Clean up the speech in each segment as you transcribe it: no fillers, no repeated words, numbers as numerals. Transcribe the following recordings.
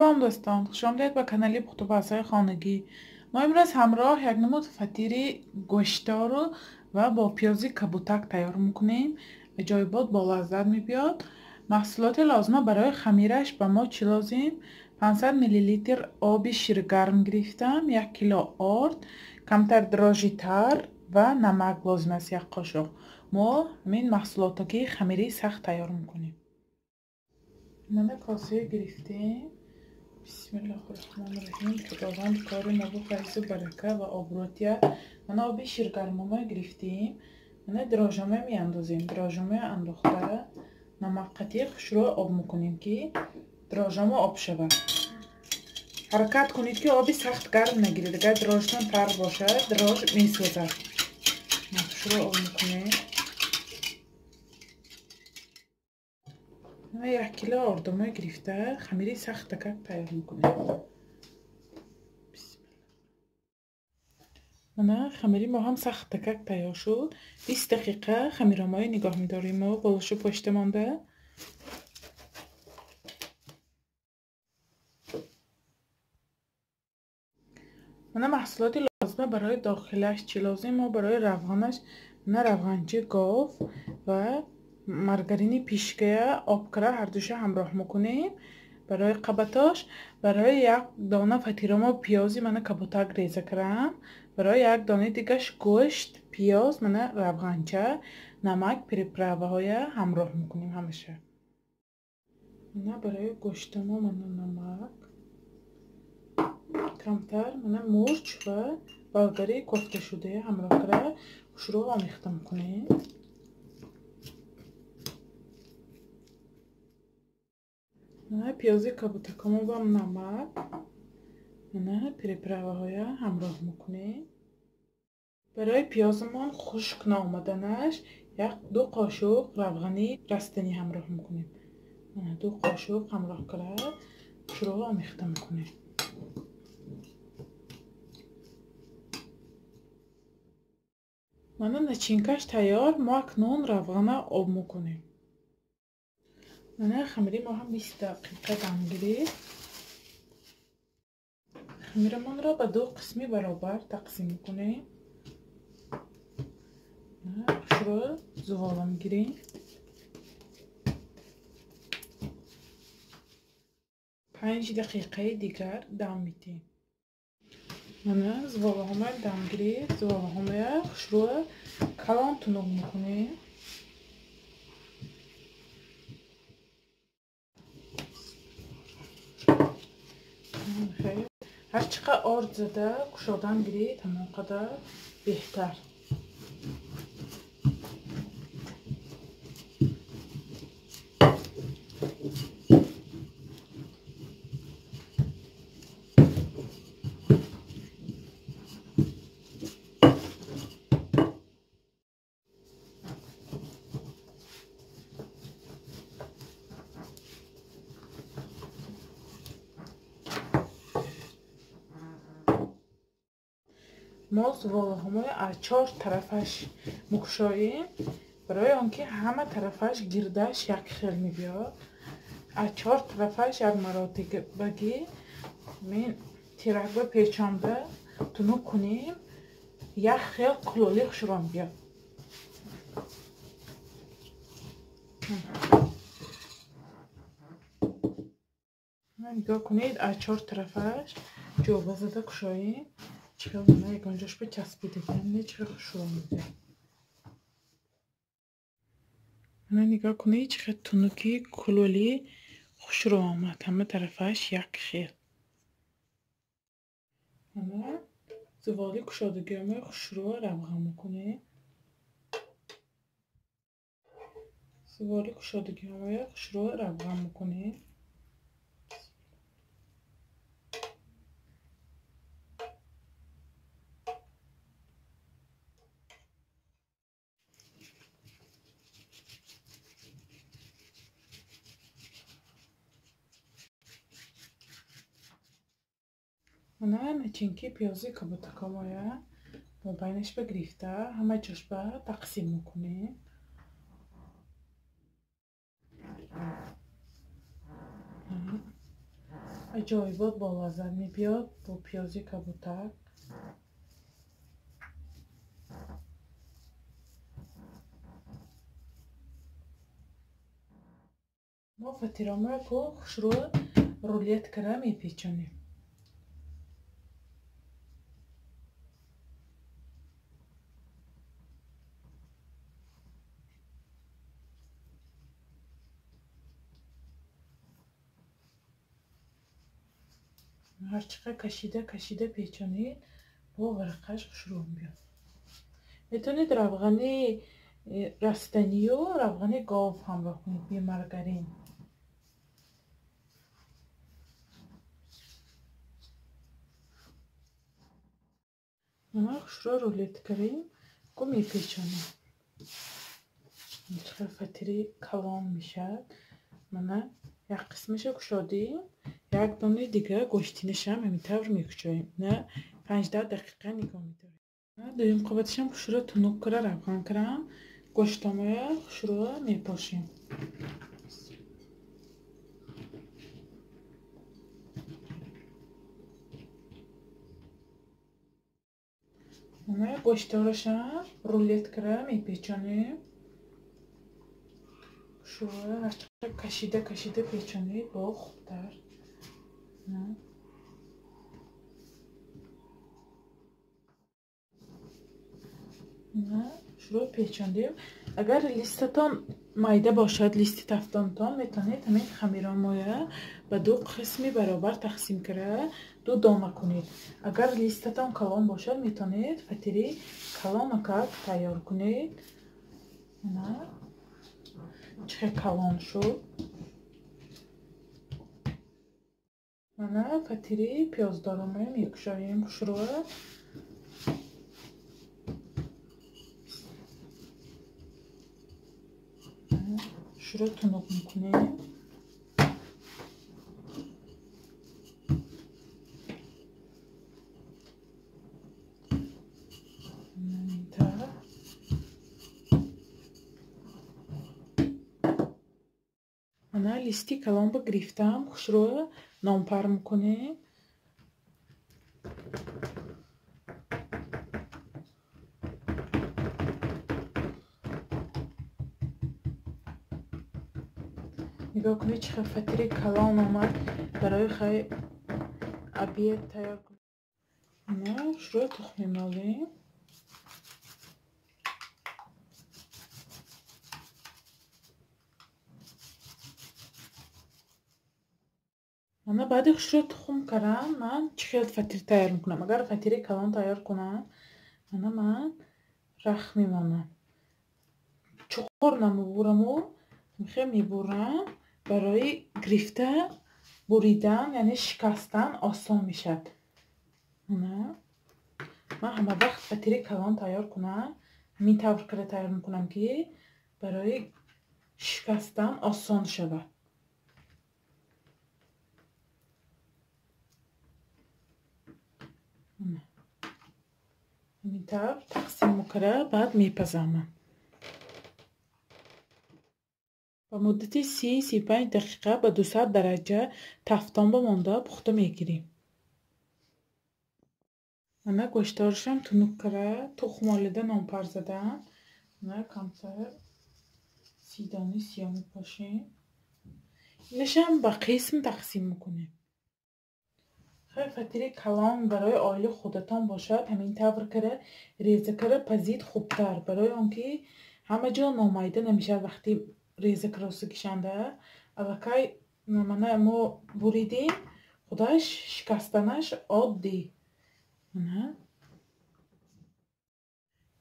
Салом дӯстон, хуш омадед ба канали Пухтупазҳои хонагӣ. Мо имрӯз ҳамроҳ як намуд фатири гӯштдору ва бо пиёзи кабутак тайёр мекунем. Аҷоибот бо лаззат мебиёд. Маҳсулоти лозима барои хамираш ба мо чӣ лозим? 500 мл оби ширгарм гирифтам, 1 кило орд, камтар дрожжи тар ва намак лозим аст, як қошуқ. Мо ҳамин маҳсулотаки хамири сахт тайёр мекунем. Мана косае гирифтем. Бисмиллоҳир-раҳмонир-раҳим. Худованд кори мо бо файзу барака ва обрӯтия. Мана оби ширгармома гирифтем. Мана дрожжама меандозем. Дрожжама андохта намак қатиқ хушрӯ об мекунем, ки дрожжама об шавад. Ҳаракат кунед, ки оби сахт гарм нагиред. Агар дрожжатон тар бошад, дрожж месӯзад. Хушрӯ об мекунем. Як кило ордома гирифта хамири сахтакак тайёр мекунем. Мана хамири мо ҳам сахтакак тайёр шуд. 20 дақиқа хамиромои нигоҳ медорем мо болошу пошта монда. Мана маҳсулоти лозима барои дохилаш чӣ лозим? Мо барои равғанаш мана равғанчи гов ва маргарини пишкая об кара ҳардуша ҳамроҳ мекунем. Барои қабатош, барои як дона фатиромо пиёзи мана кабутак реза карам, барои як донаи дигаш гӯшт, пиёз, мана равғанча, намак, приправаҳоя ҳамроҳ мекунем ҳамаша. Мана барои гӯштамо мана намак, камтар мана мурч ва болгари кофташудая ҳамроҳ кара хушрӯ омехта мекунем. Мана пиёзи кабутакамо бам намак, мана приправаҳоя ҳамроҳ мекунем. Барои пиёзамон хушк наомаданаш як-ду қошуқ равғани растанӣ ҳамроҳ мекунем. Мана 2 қошуқ ҳамроҳ кара хушрӯ омехта мекунем. Мана начинкаш тайёр, мо акнун равғана об мекунем. Мана хамири мо ҳам 20 дақиқа дам гирифт. Хамирамонро ба 2 қисми баробар тақсим мекунем. Хушрӯ зувола мегирем. 5 дақиқаи дигар дам медиҳем. Мана зуволаҳома дам гирифт. Зуволаҳомая хушрӯ калон тунук мекунем. Ҳар чӣ қадр орд зада кушодан гиред, ҳамон қадар беҳтар. Мо зуволаҳомоя аз 4 тарафаш мекушоем, барои он ки ҳама тарафаш гирдаш як хел мебиёд. Аз 4 тарафаш як маротибагӣ мен тирак ба печонда тунук кунем, як хел кулоли хушро мебиёд. Нигоҳ кунед, аз 4 тарафаш ҷоба зада кушоем. Чӣ хел мана ягонҷош ба часпидагиам не, чӣ хел хушрӯ мебиёд. Мана нигоҳ кунед, чӣ хел тунуки кулоли хушрӯ омад, ҳама тарафаш як хел. Мана зуволи кушодагиҳои хушрӯ равған мекунем. Зуволи кушодагиҳои хушрӯ равған мекунем. Мана начинки пиёзи кабутакамоя мобайнаш ба гирифта ҳама ҷош ба тақсим мекунем. Аҷоибот бо лаззат мебиёд бо пиёзи кабутак. Мо фатиромаро хушрӯ рулет кара мепечонем. Ҳарчиқа кашида кашида печонед, бо варақаш хушрӯ мебиёд. Метавонед равғани растанию равғани гов ҳамроҳ кунед, бемаргарин. Мана хушрӯ рулет кардем, ку мепечонем. Чиқар фатири калон мешавад. Мана як қисмаша кушодем, як дони дига гӯштинашам ҳамин тавр мекушоем. На 5-10 дақиқа нигоҳ медорем. Дуюм қабаташам хушрӯ тунук кара равған кардам, гӯштомая хушрӯ мепошем. Мана гӯшторашам рулет кара мепечонем. Хушрӯ ҳарчиқа кашида кашида печонед, бо хубтар. Шурӯъ печондем. Агар листатон майда бошад, листи тафтонтон, метавонед ҳамин хамиромоя ба ду қисми баробар тақсим кара ду дона кунед. Агар листатон калон бошад, метавонед фатири калонакак тайёр кунед. Чӣ хел калон шуд. Мана фатири пиёздоромоя мекушоем хушрӯ. Шурӯъ тунук мекунем. Мана листи калонба гирифтам, хушрӯ нонпар мекунем. Нигоҳ кунед, чӣ хел фатири калон омад. Барои хай обед тайёр кунем. Мана хушрӯ тухм мемолем. Мана баъди хушрӯ тухм кардам, ман чӣ хел фатир тайёр мекунам. Агар фатири калон тайёр кунам, мана ман рах мемонам. Чуқур намебураму, мехе мебурам. Барои гирифта буридан, яъне шикастан осон мешавад. Ман ҳама вақт фатири калон тайёр кунам, ҳамин тавр карда тайёр мекунам, ки барои шикастан осон шавад. Ҳамин тавр тақсим мекарда, баъд мепазам. Ба муддати 30-35 дақиқа ба 200 дараҷа тафтонба монда пухта мегирем. Мана гӯшторашам тунук кара тухм олида нонпар задам. Мана камтар сидони сиёҳ мепошем. Инашам ба қисм тақсим мекунем. Хай фатири калон барои оили худатон бошад, ҳамин тавр кара реза кара пазид хубтар, барои он ки ҳама ҷо номайда намешавад. Вақти реза кароси кишанда аллакай мана мо буридем, худаш шикастанаш оддӣ. Мана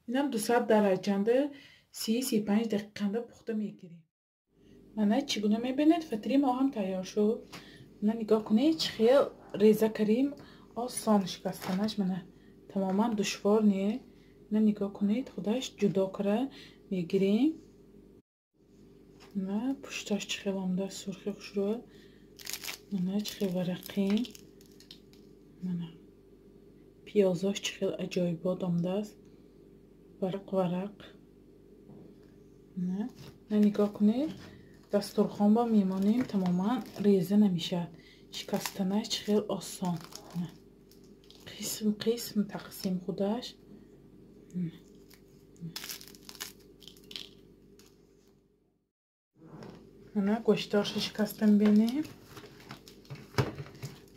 инам 200 дараҷанда 30-35 дақиқанда пухта мегирем. Мана чӣ гуна мебинед, фатири мо ҳам тайёр шуд. Мана нигоҳ кунед, чӣ хел реза кардем, осон шикастанаш, мана тамоман душвор не. Мана нигоҳ кунед, худаш ҷудо кара мегирем. Мана пушташ чӣ хел омада, сурхи хушрӯ. Мана чӣ хел варақӣ. Мана пиёзош чӣ хел аҷоибот омадааст, варақ варақ. Мана нигоҳ кунед, дастурхонба мемонем, тамоман реза намешавад. Шикастанаш чӣ хел осон. Қисм қисм тақсим худаш. Мана гӯшташа шикастам бинем.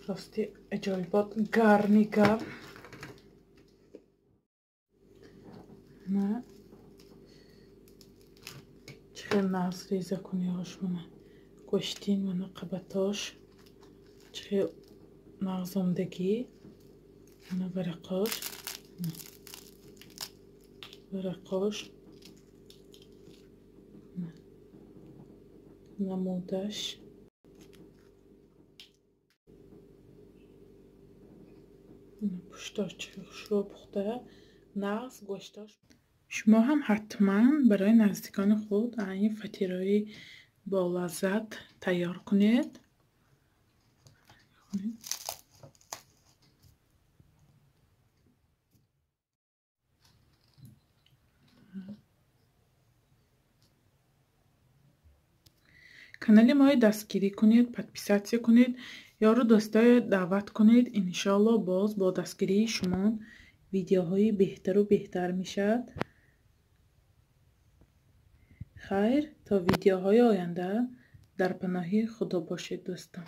Рости аҷоибот гарми гарм. На чӣ хел нағз реза кунӣ мана. Гӯштин мана қабатош чӣ хел нағз омдагӣ. Мана варақош. Варақош. Намудаш. Пуштош чӣ хушрӯ пухта, нағз гӯштош. Шумо ҳам ҳатман барои наздикони худ ин фатираҳои болаззат тайёр кунед. Канали моро дастгирӣ кунед, подписатсия кунед, ёру дӯстое даъват кунед. Иншоалло боз бо дастгирии шумо видеоҳои беҳтару беҳтар мешавад. Хайр, то видеоҳои оянда дар паноҳи Худо бошед, дӯстон.